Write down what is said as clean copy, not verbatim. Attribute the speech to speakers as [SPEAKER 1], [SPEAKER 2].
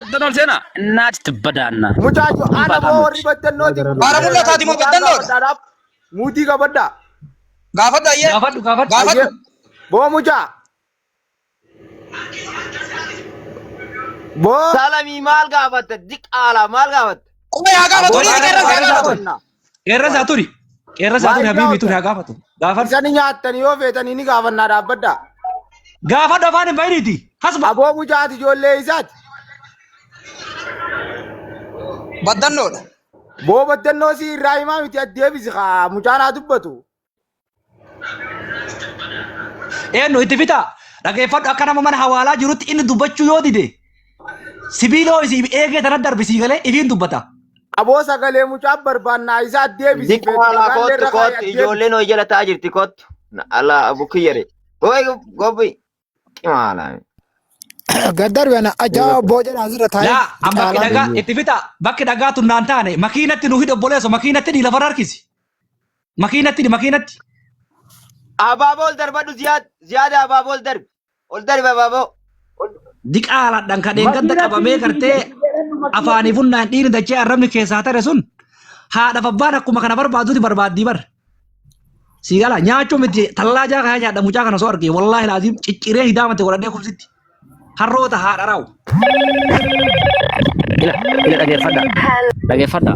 [SPEAKER 1] Baddannoo ol seenaa. Innaati badaanna.
[SPEAKER 2] Mucaacho ana boo warri baddannooti.
[SPEAKER 3] Baara mul'ataati moo
[SPEAKER 2] Mucaan
[SPEAKER 3] baddannoodha?
[SPEAKER 2] gaafadhaadhaaf muutii qabadhaa.
[SPEAKER 3] Gaafadhu ayyee.
[SPEAKER 4] Gaafadhu gaafadhu.
[SPEAKER 3] Gaafadhu.
[SPEAKER 2] Boo mucaa. Boo.
[SPEAKER 5] Salamii maal gaafatta? Diqaala maal gaafatta?
[SPEAKER 3] Qubee haa gaafatu.
[SPEAKER 4] Aboo
[SPEAKER 3] Dhiisi qeerransa haa
[SPEAKER 4] qeerransa
[SPEAKER 3] gaafatu.
[SPEAKER 4] turi. Qeerransa turi. Qeerransa turi habiibi turi haa gaafatu. Gaafadhu.
[SPEAKER 2] Isani nyaattanii yoo feetanii ni gaafannaa dhaabbadhaa.
[SPEAKER 4] Gaafadhu afaan hin bayiniiti. Hasba.
[SPEAKER 2] Aboo mucaati ijoollee isaati.
[SPEAKER 3] Baddannoodha.
[SPEAKER 2] Boo baddannoo si irraa himaa miti addeebisi kaa mucaan haa dubbatu.
[SPEAKER 4] Eenyu itti fitaa. Dhageeffadhu akka nama mana hawaalaa jirutti inni dubbachuu yoo dide sibiiloo isii eegee tana darbisii galee ifiin dubbata.
[SPEAKER 2] Aboo sagalee mucaa barbaannaa isaa addeebisi feetu
[SPEAKER 5] Diqaala
[SPEAKER 2] dhagaallee
[SPEAKER 5] kottu
[SPEAKER 2] irra kaa'e
[SPEAKER 5] kottu
[SPEAKER 2] addeebisi.
[SPEAKER 5] ijoolleen hojii jala taa'aa jirti kottu. Ala bukiyyare. Hooyi gobbi. Qimaala.
[SPEAKER 6] Gaddar yana ajaa boo jedha asirra taa'ee
[SPEAKER 4] Laa an bakki
[SPEAKER 6] caalaa.
[SPEAKER 4] dhagaa itti fitaa bakki dhagaa tun naan taane makiinatti nu hidhi obboleesso makiinatti dhii lafarra harkisi. Makiinatti hidhi makiinatti.
[SPEAKER 5] Abaaboo ol darbadhu Ziyaad. Ziyaad abaaboo ol darbi. Ol darbi abaaboo.
[SPEAKER 4] Diqaaladhaan kan dheengadda qabamee gartee afaanii funnaan dhiirri dachee arrabni keessaa tare sun haadhaaf abbaan akkuma kana barbaaduuti barbaaddii bar. Sii gala nyaachuu miti tallaa jaa kana nyaadha mucaa kana osoo argee wallaahi laaziim cicciree hidaamate godhadhee kubsitti. Harroota haadha raawu.
[SPEAKER 1] Ila ila dhageeffadha. Dhageeffadha.